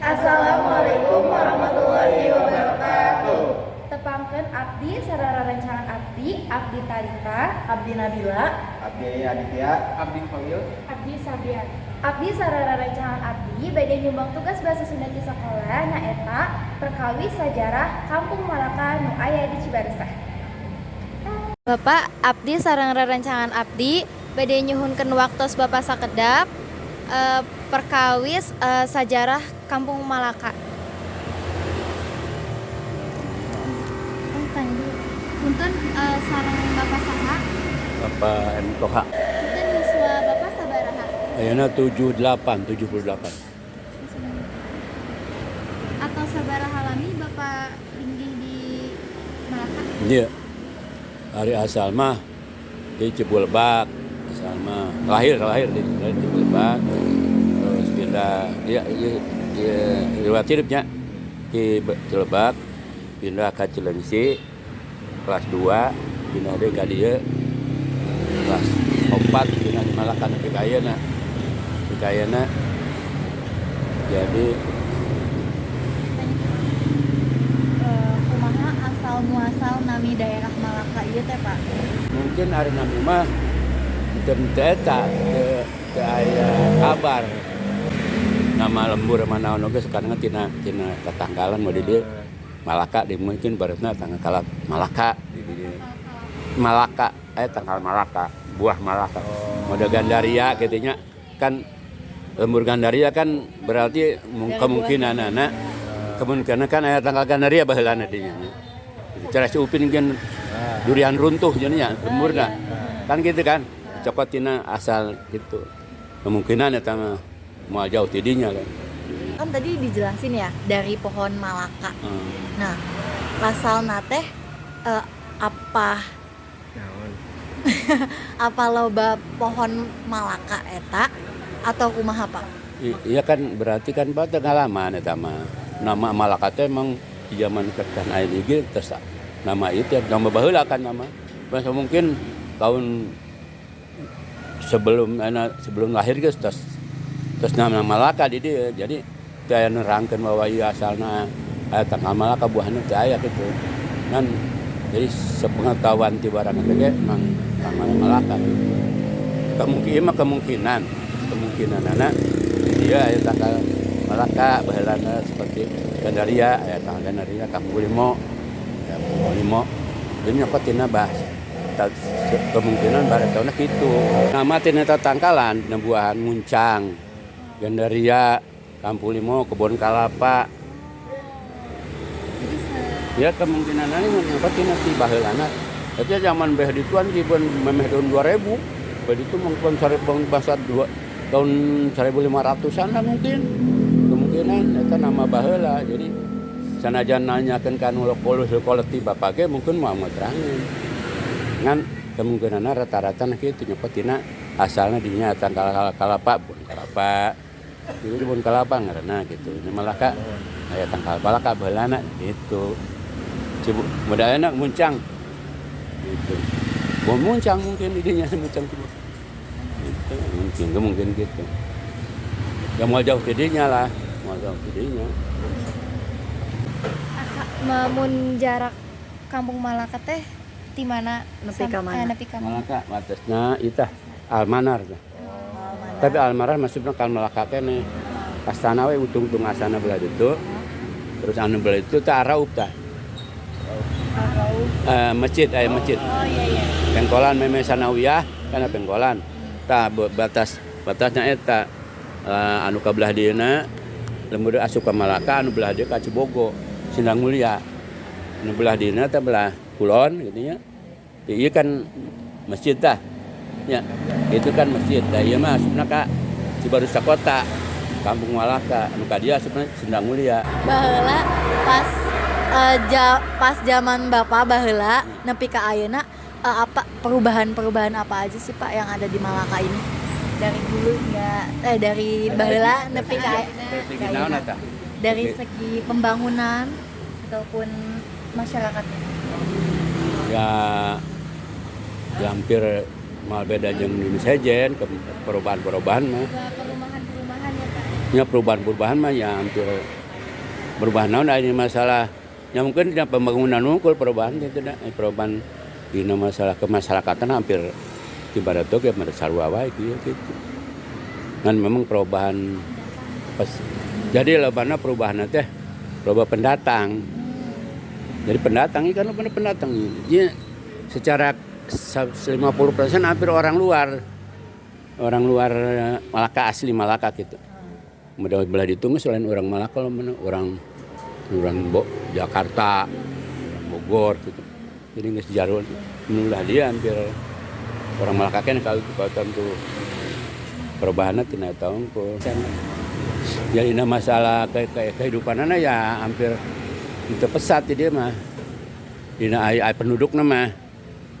Assalamualaikum warahmatullahi wabarakatuh. Tepangkeun abdi sareng rerencangan abdi, Abdi Talita, Abdi Nabila, Abdi Aditya, Abdi Khalil, Abdi Sabian. Abdi sareng rerencangan abdi bade nyumbang tugas bahasa Sunda di sekolah, nyaeta perkawis sajarah Kampung Malaka nu aya di Cibarusah. Bapak, abdi sareng rerencangan abdi bade nyuhunkeun waktos Bapak sakedap perkawis sajarah Kampung Malaka. Oh, tanya dulu. Punten, sareng Bapak saha? Bapak M. Toha. Punten, yuswa Bapak sabaraha? Ayeuna 78, 78. Atau sabaraha lami Bapak linggih di Malaka? Iya. Ari asal mah di Cibulbak, asal mah lahir lahir di lahir di Cibulbak. Terus pindah ya ya, ya riwayat hidupnya di Cilebak, pindah ke Cileungsi kelas 2, pindah deui ka dieu kelas 4, pindah di Malaka nepi ka ayeuna. Nepi ka ayeuna. Jadi Kumaha asal muasal nami daerah Malaka ieu teh, Pak? Mungkin ari nami mah teu teu eta teu teu aya kabar nama lembur mana naon oge, sekarang tina tina tatangkalan mah di dieu Malaka di mungkin baratna tangkal Malaka di dieu. Malaka, tangkal Malaka, buah Malaka, mode Gandaria gitu nya kan. Lembur Gandaria kan berarti kemungkinan anak kemungkinan kan aya tangkal Gandaria baheulana dinya. Cara si Upin kan durian runtuh jadinya lemburna kan gitu kan, cokot tina asal gitu, kemungkinan eta mah moal jauh tidinya kan. Kan tadi dijelasin ya dari pohon Malaka. Nah, asalna teh apa Naon? Apa loba pohon Malaka eta atau kumaha, Pak? Iya kan, berarti kan Pak pengalaman eta mah. Nama Malaka teh emang di zaman kerajaan aya ge terus nama itu nama baheula kan nama. Masa mungkin tahun sebelum anak sebelum lahir geus tos tos nama Malaka di dieu. Jadi teu aya nerangkeun bahwa ieu asalna aya tangkal Malaka buahna, teu aya gitu. Kan jadi sepengetahuan ti barang teh ge emang tangkal Malaka gitu. Kemungkinan mah kemungkinan kemungkinan anak dia aya tangkal Malaka baheulana seperti Gandaria, aya tangkal Gandaria, Kampung Limo ya, Kampung Limo ini nyokot tina bahas kemungkinan baretona kitu nama tina eta tangkalan dina buahan muncang Gandaria, Kampung Limo, Kebon Kalapa. Jadi Ya, kemungkinan ini nyokot tina ti baheulana. Tapi zaman beh dituan di memeh tahun 2000. Beh itu mungkin bahasa dua, tahun 1500-an lah mungkin. Kemungkinan itu nama baheula. Jadi sanajan nanyakeun ka nu kolot ti bapak ge mungkin mau terangin. Ngan kemungkinan rata-rata nah kitu nyokot tina asalna dinya tangkal kalapa, bukan kalapa. Itu di Bon Kalapa ngaranna gitu. Ini Malaka aya tangkal Malaka baheulana gitu. Cibu modalna muncang. Gitu. Bon muncang mungkin didinya muncang cibu. Gitu, mungkin kemungkinan gitu. Ya mau jauh tidinya lah, mau jauh tidinya. Mun jarak Kampung Malaka teh di mana? Nepi ka mana? Nepi ka mana? Malaka batasna itah Almanar tah. Tapi Almanar masukna ka Malaka keneh. Astana we ujung-ujung astana belah ditu. Terus anu belah itu teh Araup tah. Masjid, aya masjid. Oh iya. Pengkolan meme sanawiyah kana pengkolan. Tah batas batasnya eta anu ka belah dieuna lembur asup ka Malaka, anu belah dieu ka Cibogo, Sindang Mulia. Anu belah dieuna teh belah kulon gitu nya. Ieu kan masjid tah. Ya, itu kan masjid. Tah ieu mah asupna ka Cibarusah Kota, Kampung Malaka. Anu ka dieu asupna Sindang Mulia. Baheula pas pas zaman Bapak baheula nepi ka ayeuna, apa perubahan-perubahan apa aja sih, Pak, yang ada di Malaka ini? Dari dulu hingga dari baheula nepi ka Dari segi naon eta? Dari segi pembangunan ataupun masyarakatnya. Ya, ya hampir mal beda jeung di sejen ke perubahan-perubahan mah. Perumahan-perumahan ya, Pak. Ya perubahan-perubahan mah ya hampir perubahan naon ini masalah ya mungkin tidak pembangunan unggul perubahan itu tidak perubahan di masalah kemasyarakatan hampir di barat tuh kayak sarua wae gitu. Dan memang perubahan pas jadi lobana perubahan teh perubahan pendatang. Jadi pendatang ini kan lobana pendatang. Dia secara 50% hampir orang luar. Orang luar Malaka, asli Malaka gitu. Mudah belah ditung selain orang Malaka orang orang Jakarta, orang Bogor gitu. Jadi nggak sejarah menulah dia hampir orang Malaka kan kalau tentu perubahannya tidak tahu kok. Jadi masalah kehidupan anak ya hampir itu pesat dia mah. Dina ay penduduk nama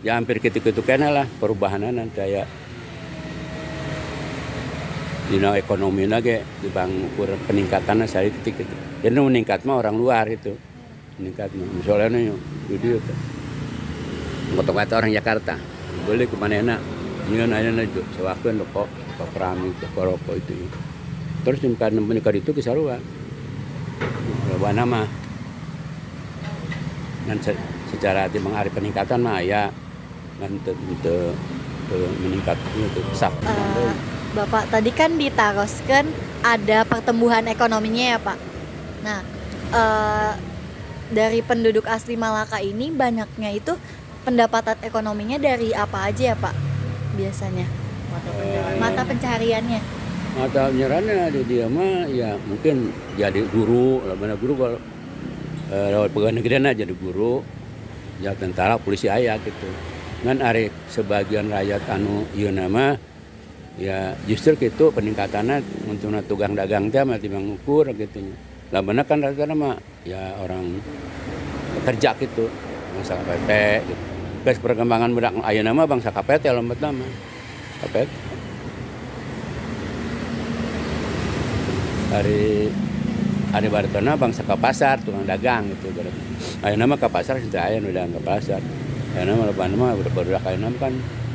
ya hampir gitu-gitu kena lah perubahan nanti ya. Dina ekonomi lagi di bang ukur peningkatan saya ketik itu. Jadi meningkat mah orang luar itu meningkat mah misalnya nih jadi itu kata orang Jakarta boleh kemana enak ini kan itu sewaktu rokok keramik rokok itu terus meningkat itu ke Sarua perubahan mah dan secara timbang hari peningkatan mah ya untuk meningkat itu pesat. Bapak tadi kan ditaroskan ada pertumbuhan ekonominya ya Pak. Nah dari penduduk asli Malaka ini banyaknya itu pendapatan ekonominya dari apa aja ya Pak biasanya? Mata pencahariannya. Mata pencahariannya di dia mah ya mungkin jadi guru, lah mana guru kalau lewat pegawai negeri jadi guru, ya tentara, polisi aya gitu. Ngan ari sebagian rakyat anu ieu nama ya justru gitu peningkatannya untuk tukang dagang teh mah timbang ukur gitu nya. Lah bener kan rata-rata mah ya orang kerja gitu, bangsa KPT gitu. Guys perkembangan budak ayeuna mah bangsa KPT lompat mah. KPT. Hari hari baratona bangsa ke pasar tukang dagang gitu. Ayeuna mah ke pasar teu aya nu dagang ke pasar. Ayeuna mah lepan mah budak-budak ayeuna kan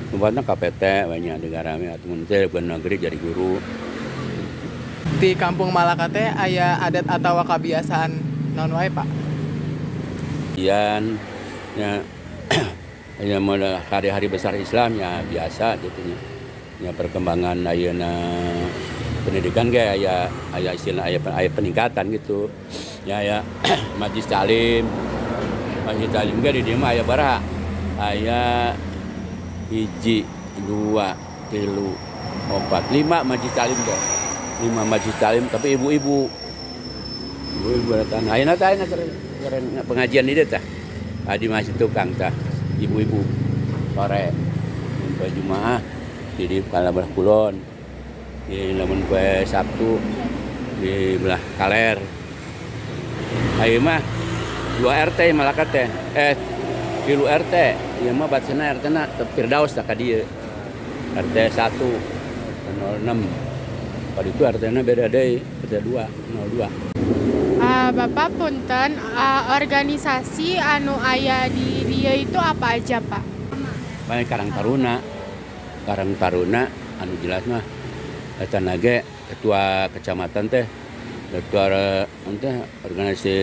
tempatnya KPT banyak di garame atau menteri negeri jadi guru. Di Kampung Malaka teh aya adat atau kebiasaan naon wae Pak? Ian ya ya model hari-hari besar Islam ya biasa gitu nya. Ya perkembangan ayeuna pendidikan ge aya aya istilah aya peningkatan gitu. Ya ya majlis talim. Majlis talim ge di dieu mah aya baraha. Aya 1, 2, 3, 4, 5 majlis talim deh. 5 majlis talim tapi ibu-ibu. Ibu-ibu datang. Ayeuna teh ayeuna keren pengajian di dieu tah. Di masjid tukang tah ibu-ibu sore sampai Jumaah di belah kulon. Di lamun poe Sabtu di belah kaler. Ayeuna mah 2 RT Malaka teh. 3 RT, ieu mah batasna RT na Firdaus tah ka dieu. RT 1 06. Pada itu RT na beda deui, RT 2 02. Bapak punten, organisasi anu aya di dieu itu apa aja, Pak? Banyak Karang Taruna. Karang Taruna anu jelas mah eta nage ketua kecamatan teh, ketua teh organisasi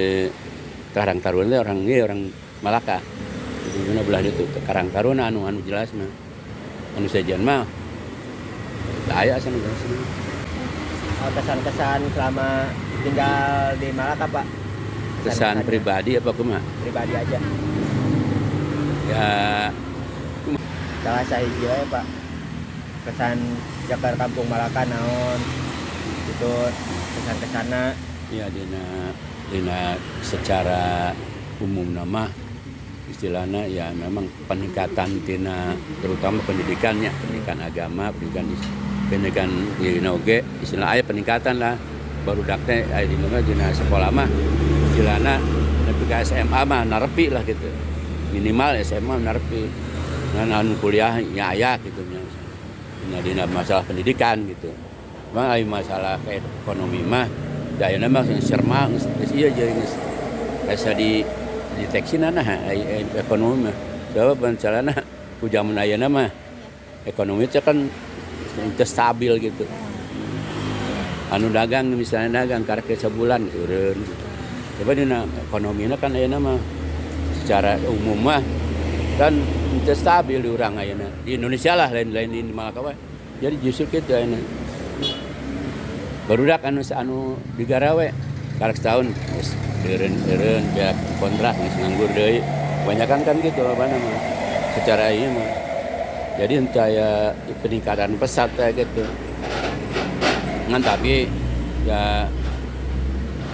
Karang Taruna teh orang ieu orang Malaka. Jadi belah itu Karang Taruna anu anu jelas mah. Anu sejen mah teu aya asa nu jelas mah. Kesan-kesan selama tinggal di Malaka, Pak? Kesan pribadi apa kumaha? Pribadi aja. Ya salah sahiji wae, Pak. Kesan Jakarta Kampung Malaka naon? Itu kesan-kesana. Ya dina secara umum nama istilahnya ya memang peningkatan tina terutama pendidikannya, pendidikan agama, pendidikan di oge istilah aya peningkatan lah. Barudak teh aya di mah dina sekolah mah istilahna nepi ka SMA mah narepi lah gitu. Minimal SMA narepi. Ngan anu kuliah nya aya gitu nya. Dina masalah pendidikan gitu. Mah aya masalah kayak ekonomi mah da ayeuna mah serma geus ieu jadi geus asa di deteksi nah ekonomi mah. Sebab masalahna ku jaman ayeuna mah ekonomi teh kan teu stabil gitu. Anu dagang misalnya, dagang karek sebulan turun. Coba dina ekonomina kan ayeuna mah secara umum mah kan teu stabil di urang ayeuna. Di Indonesia lah, lain-lain di Malaka wae. Jadi justru kitu ayeuna. Barudak anu anu digarawe karek setahun geus eureun-eureun, beak kontrak, geus nganggur deui. Kebanyakan kan gitu lobana mah. Secara ieu mah. Jadi henteu aya peningkatan pesat kayak gitu. Ngan tapi ya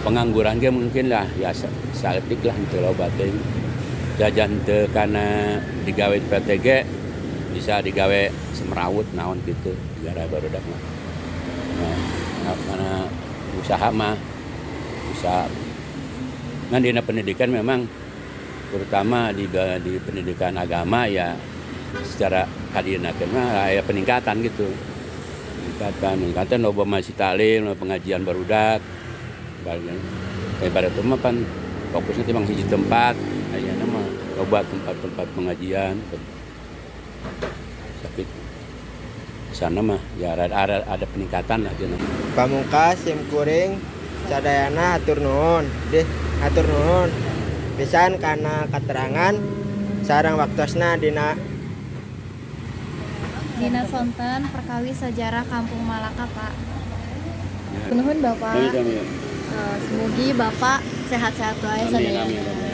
pengangguran ge mungkin lah ya saeutik lah, henteu loba teuing. Jajan teu kana digawe di PTG bisa digawe semerawut naon gitu gara barudak mah. Nah, karena usaha mah usaha. Ngan dina pendidikan memang terutama di pendidikan agama ya secara kadienakeun mah aya peningkatan gitu. Peningkatan, peningkatan loba masih taklim, loba pengajian barudak. Pada itu mah kan fokusnya memang hiji tempat, ayeuna mah loba tempat-tempat pengajian. Sakit sana mah ya ada peningkatan lah gitu. Pamungkas, sim kuring sadayana hatur nuhun deh, hatur nuhun pisan kana katerangan sareng waktosna dina Dina sonten perkawis sejarah Kampung Malaka, Pak. Nuhun, Bapak. Amin, amin. Semoga Bapak sehat-sehat wae Amin, sadayana. amin, amin.